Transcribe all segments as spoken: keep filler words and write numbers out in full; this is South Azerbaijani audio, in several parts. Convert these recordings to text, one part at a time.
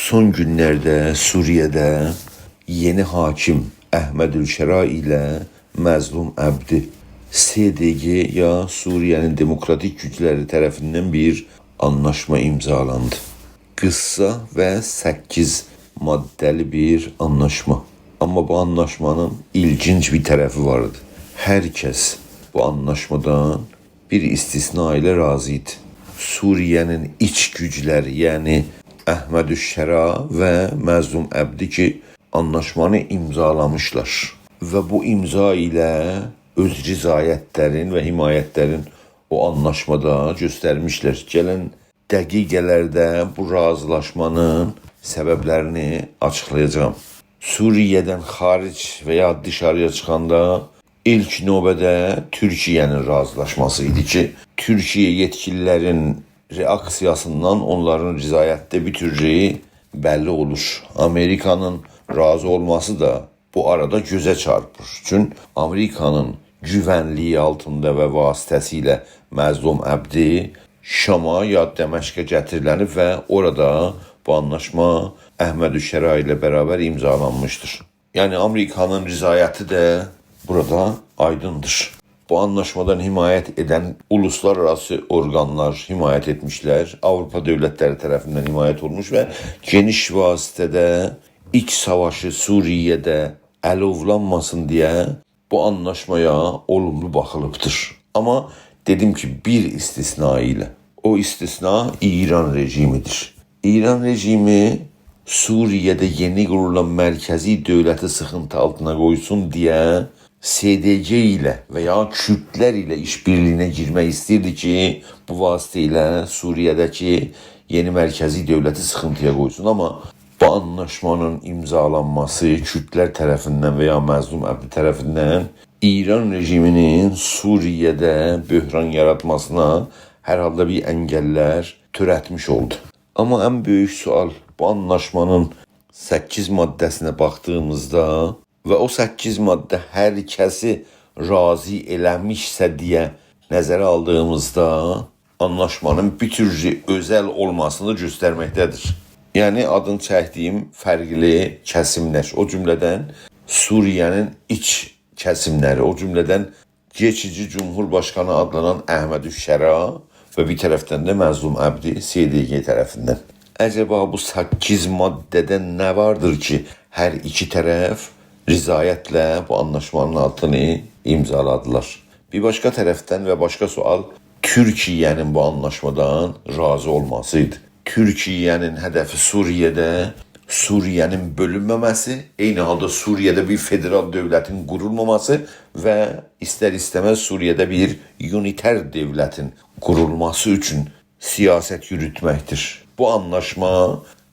سون گونلرده سوریه‌ده یئنی حاکم احمد الشرع ایله مظلوم عبدی، س د گ یا سوریه‌نین دموکراتیک گوجلری طرفیندن بیر آنلاشما امضالاندی. قیسا و سککیز ماده‌لی بیر آنلاشما. آمما بو آنلاشمانین ایلگینج بیر طرفی واردی. هر کس بو آنلاشمادان بیر استثنا ایله راضی ایدی. سوریه‌نین ایچ گوجلری، یعنی احمد الشرع و مظلوم عبدی کی، آنلاشمانی امضالامیشلار. و بو امضا ایله اؤز رضایتلرین و حمایتلرین او آنلاشمادا گؤسترمیشلر. گلن دقیقه‌لرده بو راضیلاشمانین سببلرینی آچیقلایاجاغام. سوریه‌دن خارج و یا دیشارییا چیخاندا ایلک نوبه‌ده تورکیه‌نین راضیلاشماسی ایدی کی، تورکیه یئتکیلی‌لرین رئاکسیاسیندان اونلارین رضایتی ده بیر تورلو بللی اولور. آمریکانین راضی اولماسی دا بو آرادا گؤزه چارپیر. چون آمریکانین گوونلیگی آلتیندا و واسطه‌سیله مظلوم عبدی شاما یا دمشقه گتیریلنیب و اورادا بو آنلاشما احمد الشرع ایله برابر امضالانمیشدیر. یعنی آمریکانین رضایتی ده بورادا آیدیندیر. بو آنلاشمادان حمایت ائدن اولوسلارآراسی اورقانلار حمایت ائتمیشلر، آوروپا دؤولتلری طرفیندن حمایت اولموش و گئنیش واسطه‌ده ایچ ساواشی سوریه‌ده آلوولانماسین دئیه بو آنلاشمایا اولوملو باخیلیبدیر. آمما دئدیم کی، بیر استثنا ایله. او استثنا ایران رژیمیدیر. ایران رژیمی سوریه‌ده یئنی قورولان مرکزی دؤولتی سیخینتی آلتینا قویسون دئیه س د گ ایله و یا کوردلر ایله ایش‌بیرلیگینه گیرمک ایسته‌ییردی کی، بو واسطه ایله سوریه‌ده‌کی یئنی مرکزی دؤولتی سیخینتییا قویسون. آمما بو آنلاشمانین امضالانماسی کوردلر طرفیندن و یا مظلوم عبدی طرفیندن ایران رژیمی‌نین سوریه‌ده بحران یاراتماسینا هر حالدا بیر انگل‌لر تؤرتمیش اولدو. آمما ان بؤیوک سؤال، بو آنلاشمانین سککیز ماده‌سینه باخدیغیمیزدا و او سککیز ماده هر کسی راضی ائله‌میشسه دئیه نظره آلدیغیمیزدا، آنلاشمانین بیر تورلو اؤزل اولماسینی گؤسترمکده‌دیر. یعنی آدینی چکدیگیم فرقلی کسیملر، او جمله‌دن سوریه‌نین ایچ کسیملری، او جمله‌دن کئچیجی جمهورباشقانی آدلانان احمد الشرع و بیر طرفدن ده مظلوم عبدی س د گ طرفیندن. عجبا بو سککیز ماده‌ده نه واردیر کی، هر ایکی طرف رضایتله بو آنلاشمانین آلتینی امضالادیلار؟ بیر باشقا طرفدن و باشقا سؤال، تورکیه‌نین بو آنلاشمادان راضی اولماسی ایدی. تورکیه‌نین هدفی سوریه‌ده سوریه‌نین بؤلونمه‌مه‌سی، عینی حالدا سوریه‌ده بیر فدرال دؤولتین قورولماماسی و ایستر-ایسته‌مز سوریه‌ده بیر اونیتر دؤولتین قورولماسی اوچون سیاست یوروتمکدیر. بو آنلاشما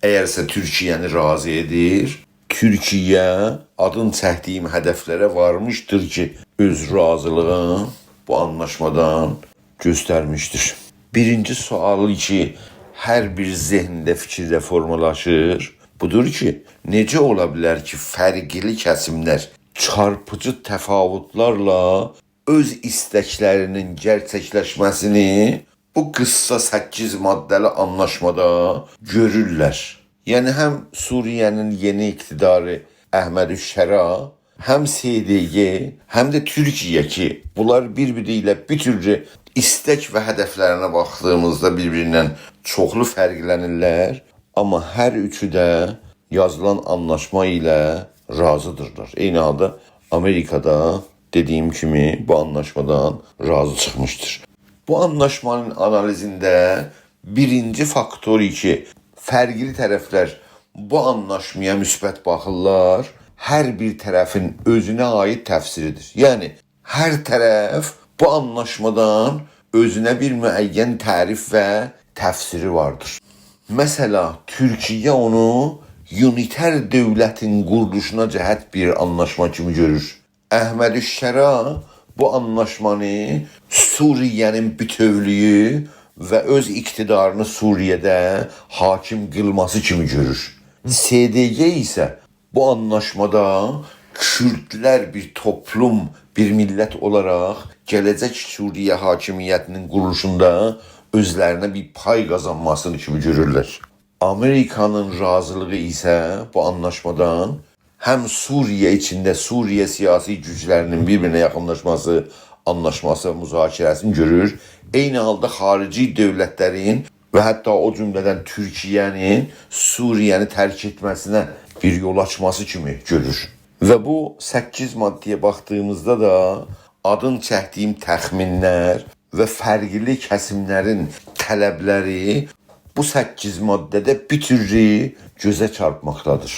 اگرسه تورکیه‌نی راضی ائدیر، تورکیه آدین چکدیگیم هدفلره وارمیشدیر کی، اؤز راضیلیغین بو آنلاشمادان گؤسترمیشدیر. بیرینجی سؤالی کی، هر بیر ذهنده، فیکیرده فورمالاشیر، بودور کی، نئجه اولا بیلر کی، فرقلی کسیملر چارپیجی تفاوتلرله اؤز ایستکلرینین گئرچکلشمه‌سینی بو قیسا سککیز ماده‌لی آنلاشمادا گؤرورلر؟ یعنی، هم سوریه‌نین یئنی اقتداری احمد الشرع، هم س د گ، هم ده تورکیه کی، بونلار بیر-بیری ایله بیر تورلو ایستک و هدفلرینه باخدیغیمیزدا بیر-بیریندن چوخلو فرقلنیرلر. آمما هر اوچو ده یازیلان آنلاشما ایله راضیدیرلار. عینی حالدا آمریکا دا، دئدیگیم کیمی، بو آنلاشمادان راضی چیخمیشدیر. بو آنلاشمانین آنالیزینده بیرینجی فاکتور کی، فرقلی طرفلر بو آنلاشمایا مثبت باخیرلار، هر بیر طرفین اؤزونه عایید تفسیریدیر. یعنی، هر طرف بو آنلاشمادان اؤزونه بیر معین تعریف و تفسیری واردیر. مثلا، تورکیه اونو اونیتر دؤولتین قورولوشونا جهت بیر آنلاشما کیمی گؤرور. احمد الشرع بو آنلاشمانی سوریه‌نین بوتؤولویو و اؤز اقتدارینی سوریه‌ده حاکم قیلماسی کیمی گؤرور. س د گ ایسه بو آنلاشمادا کوردلر بیر توپلوم، بیر میللت اولاراق گله‌جک سوریه حاکمیتینین قورولوشوندا اؤزلرینه بیر پای قازانماسینی کیمی گؤرورلر. آمریکانین راضیلیغی ایسه بو آنلاشمادان هم سوریه ایچینده سوریه سیاسی گوجلرینین بیر-بیرینه یاخینلاشماسی، آنلاشماسی و مذاکره‌سینی گؤرور، عینی حالدا خاریجی دؤولتلرین و حتی او جمله‌دن تورکیه‌نین سوریه‌نی ترک ائتمه‌سینه بیر یول آچماسی کیمی گؤرور. و بو سککیز ماده‌یه باخدیغیمیزدا دا آدین چکدیگیم تخمینلر و فرقلی کسیملرین طلبلری بو سککیز ماده‌ده بیر تورلو گؤزه چارپماقدادیر.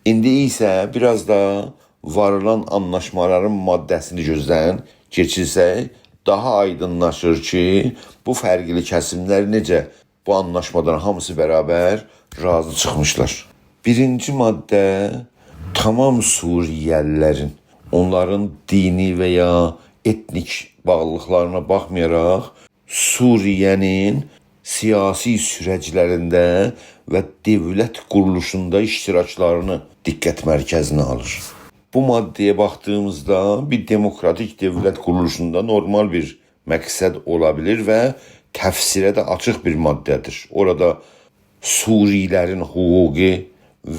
ایندی ایسه بیر آز دا واریلان آنلاشمالارین ماده‌سینی گؤزدن کئچیرسک، داها آیدینلاشیر کی، بو فرقلی کسیملر نئجه بو آنلاشمادان هامیسی برابر راضی چیخمیشلار. بیرینجی ماده تمام سوریه‌لی‌لرین، اونلارین دینی و یا ائتنیک باغلیلیقلارینا باخمایاراق، سوریه‌نین سیاسی سورجلرینده و دؤولت قورولوشوندا اشتراکلارینی دقت مرکزینه آلیر. بو ماده‌یه باخدیغیمیزدا بیر دموکراتیک دؤولت قورولوشوندا نورمال بیر مقصد اولا بیلیر و تفسیره ده آچیق بیر ماده‌دیر. اورادا سوری‌لرین حقوقو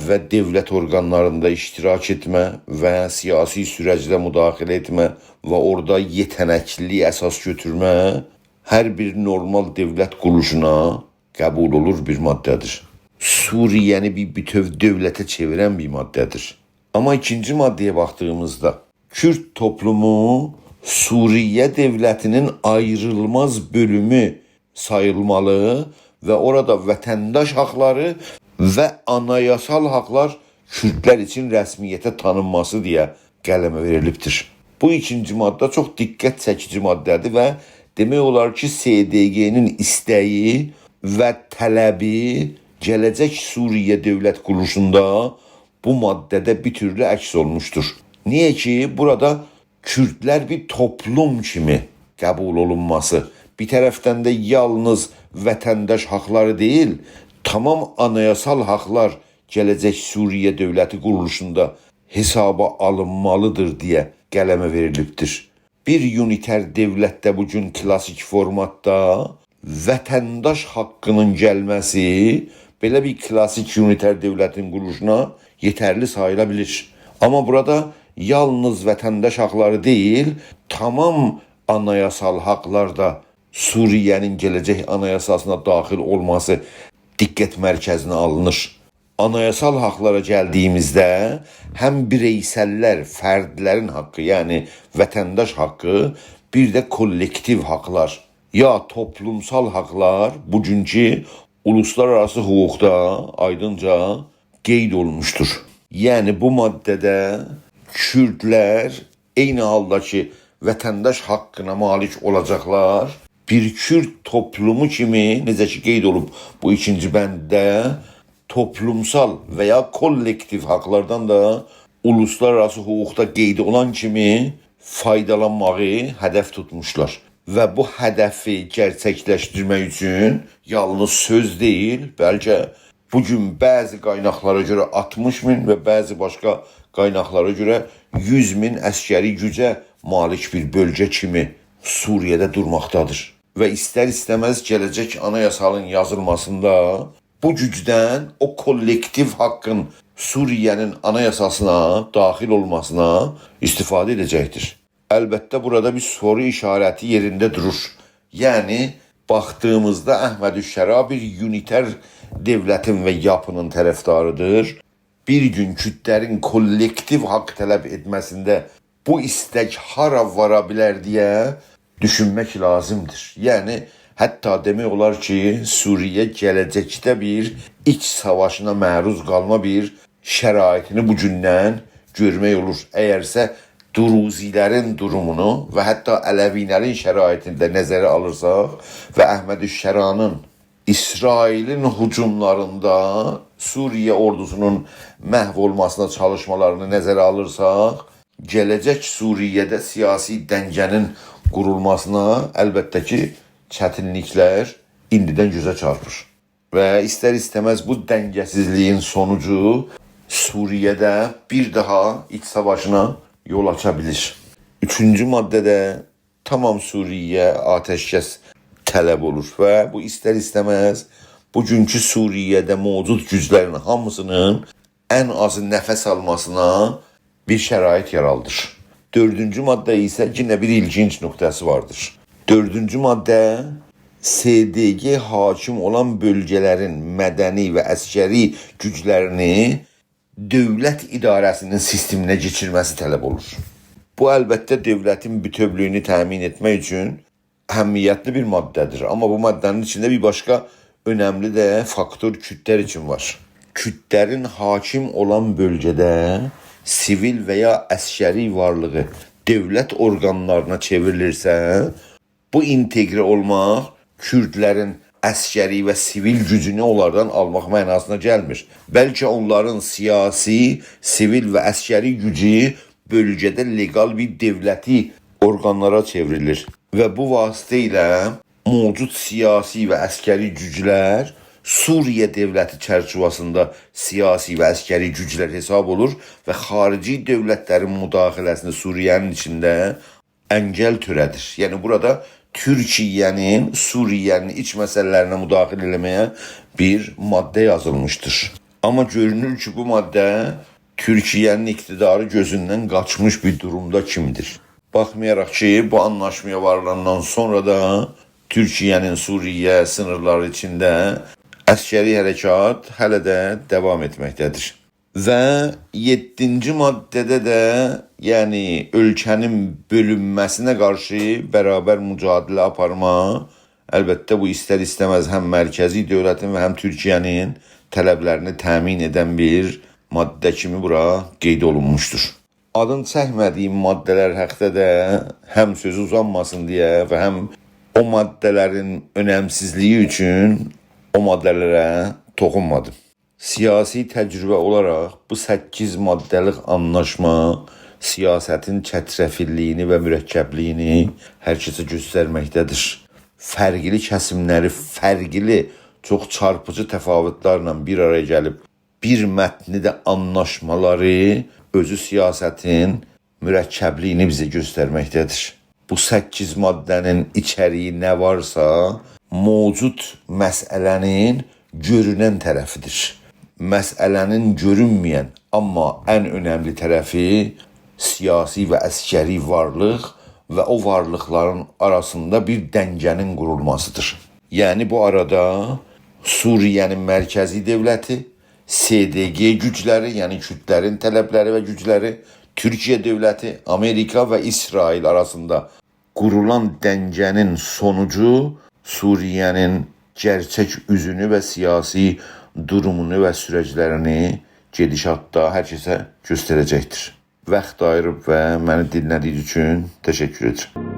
و دؤولت اورقانلاریندا اشتراک ائتمه و سیاسی سورجده مداخله ائتمه و اورادا یئته‌نکلی‌لیگی اساس گؤتورمه هر بیر نورمال دؤولت قورولوشونا قبول اولور بیر ماده‌دیر. سوریه‌نی بیر بوتؤو دؤولته چئویرن بیر ماده‌دیر. آمما ایکینجی ماده‌یه باخدیغیمیزدا کورد توپلومو سوریه دؤولتینین آیریلماز بؤلومو ساییلمالی و اورادا وطنداش حاقلاری و آنایاسال حاقلار کوردلر اوچون رسمیته تانینماسی دئیه قلمه وئریلیبدیر. بو ایکینجی ماده چوخ دقت چکیجی ماده‌دیر و دئمک اولار کی، س د گ-نین ایسته‌یی و طلبی گله‌جک سوریه دؤولت قورولوشوندا بو ماده‌ده بیر تورلو عکس اولموشدور. نییه کی، بورادا کوردلر بیر توپلوم کیمی قبول اولونماسی، بیر طرفدن ده یالنیز وطنداش حاقلاری دئییل، تمام آنایاسال حاقلار گله‌جک سوریه دؤولتی قورولوشوندا حسابا آلینمالیدیر دئیه قلمه وئریلیبدیر. بیر اونیتر دؤولتده بو گون کلاسیک فورماتدا وطنداش حاققینین گلمه‌سی بئله بیر کلاسیک اونیتر دؤولتین قورولوشونا یئترلی ساییلا بیلیر. آمما بورادا یالنیز وطنداش حاقلاری دئییل، تمام آنایاسال حاقلار دا سوریه‌نین گله‌جک آنایاساسینا داخیل اولماسی دقت مرکزینه آلینیر. آنایاسال حاقلارا گلدیگیمیزده هم بیرئیسللر، فردلرین حاققی، یعنی وطنداش حاققی، بیر ده کوللکتیو حاقلار، یا توپلومسال حاقلار بوگونکو اولوسلارآراسی حقوقدا آیدینجا قید اولونموشدور. یعنی بو ماده‌ده کوردلر عینی حالدا کی، وطنداش حاققینا مالیک اولاجاقلار، بیر کورد توپلومو کیمی، نئجه کی قید اولوب بو ایکینجی بندده، توپلومسال و یا کوللکتیو حاقلاردان دا اولوسلارآراسی حقوقدا قید اولان کیمی فایدالانماغی هدف توتموشلار. و بو هدفی گئرچکلشدیرمک اوچون یالنیز سؤز دئییل، بلکه بو گون بعضی قایناقلارا گؤره آلتمیش مین و بعضی باشقا قایناقلارا گؤره یوز مین عسکری گوجه مالیک بیر بؤلگه کیمی سوریه‌ده دورماقدادیر. و ایستر-ایسته‌مز گله‌جک آنایاسانین یازیلماسیندا بو گوجدن او کوللکتیو حاققین سوریه‌نین آنایاساسینا داخیل اولماسینا استفاده ائده‌جکدیر. البته، بورادا بیر سورو ایشارتی یئرینده دورور. یعنی، باخدیغیمیزدا احمدالشرع بیر اونیتر دؤولتین و یاپینین طرفداریدیر. بیر گون کوردلرین کوللکتیو حاق طلب ائتمه‌سینده بو ایستک هارا وارا بیلر دئیه دوشونمک لازیمدیر. یعنی، حتی دئمک اولار کی، سوریه گله‌جکده بیر ایچ ساواشینا معروض قالما بیر شرایطینی بو گوندن گؤرمک اولور. اگرسه دروزی‌لرین دورومونو و حتی علوی‌لرین شرایطینی ده نظره آلیرساق و احمدالشرعنین اسرائیلین هجوملاریندا سوریه اوردوسونون محو اولماسینا چالیشمالارینی نظره آلیرساق، گله‌جک سوریه‌ده سیاسی دنگه‌نین قورولماسینا البته کی، چتینلیکلر ایندیدن گؤزه چارپیر. و ایستر-ایسته‌مز بو دنگه‌سیزلیگین سونوجو سوریه‌ده بیر داها ایچ ساواشینا یول آچا بیلیر. اوچونجو ماده‌ده تمام سوریه آتشکس طلب اولور و بو ایستر-ایسته‌مز بوگونکو سوریه‌ده موجود گوجلرین هامیسینین ان آزی نفس آلماسینا بیر شرایط یارادیر. دؤردونجو ماده ایسه یئنه بیر ایلگینج نقطه‌سی واردیر. دؤردونجو ماده، SDG حاکم اولان بؤلگه‌لرین مدنی و عسکری گوجلرینی دؤولت اداره‌سینین سیستمینه کئچیرمه‌سی طلب اولور. بو، البته، دؤولتین بوتؤولویونو تأمین ائتمک اوچون اهمیتلی بیر ماده‌دیر. آمما بو ماده‌نین ایچینده بیر باشقا اؤنملی ده فاکتور کوردلر اوچون وار. کوردلرین حاکم اولان بؤلگه‌ده سیویل و یا عسکری وارلیغی دؤولت اورقانلارینا چئوریلیرسه، بو اینتئقره اولماق کوردلرین عسکری و سیویل گوجونو اونلاردان آلماق معناسینا گلمیر. بلکه اونلارین سیاسی، سیویل و عسکری گوجو بؤلگه‌ده لگال بیر دؤولتی اورقانلارا چئوریلیر. و بو واسطه ایله موجود سیاسی و عسکری گوجلر سوریه دؤولتی چرچیوه‌سینده سیاسی و عسکری گوجلر حساب اولور و خاریجی دؤولتلرین مداخله‌سینی سوریه‌نین ایچینده انگل تؤره‌دیر. یعنی بورادا تورکیه‌نین سوریه‌نین ایچ مسئله‌لرینه مداخله ائله‌مه‌یه بیر ماده یازیلمیشدیر. آمما گؤرونور کی، بو ماده تورکیه‌نین اقتداری گؤزوندن قاچمیش بیر دورومدا کیمیدیر. باخمایاراق کی، بو آنلاشمایا واریلاندان سونرا دا تورکیه‌نین سوریه سینیرلاری ایچینده عسکری حرکات هله ده داوام ائتمکده‌دیر. و یئددینجی ماده‌ده ده، یعنی اؤلکه‌نین بؤلونمه‌سینه قارشی برابر مجادله آپارما، البته، بو ایستر-ایسته‌مز هم مرکزی دؤولتین و هم تورکیه‌نین طلبلرینی تأمین ائدن بیر ماده کیمی بورا قید اولونموشدور. آدین چکمه‌دیییم ماده‌لر حاقدا دا هم سؤزو اوزانماسین دئیه و هم او ماده‌لرین اؤنمسیزلیگی اوچون او ماده‌لره توخونمادیم. سیاسی تجربه اولاراق بو سککیز ماده‌لیک آنلاشما سیاستین چترفیللیگینی و مرکبلیگینی هر کسه گؤسترمکده‌دیر. فرقلی کسیملری فرقلی، چوخ چارپیجی تفاوتلرله بیر آرایا گلیب بیر متنی ده آنلاشمالاری اؤزو سیاستین مرکبلیگینی بیزه گؤسترمکده‌دیر. بو سککیز ماده‌نین ایچریگی نه وارسا، موجود مسئله‌نین گؤرونن طرفیدیر. مسئله‌نین گؤرونمه‌ین، آمما ان اؤنملی طرفی سیاسی و عسکری وارلیق و او وارلیقلارین آراسیندا بیر دنگه‌نین قورولماسیدیر. یعنی بو آرادا سوریه‌نین مرکزی دؤولتی، SDG گوجلری، یعنی کوردلرین طلبلری و گوجلری، تورکیه دؤولتی، آمریکا و اسرائیل آراسیندا قورولان دنگه‌نین سونوجو سوریه‌نین گئرچک اوزونو و سیاسی دورومونو و سورجلرینی گئدیشاتدا هر کسه گؤستره‌جکدیر. واخت آییریب و منی دینله‌دیگی اوچون تشکر ائدیرم.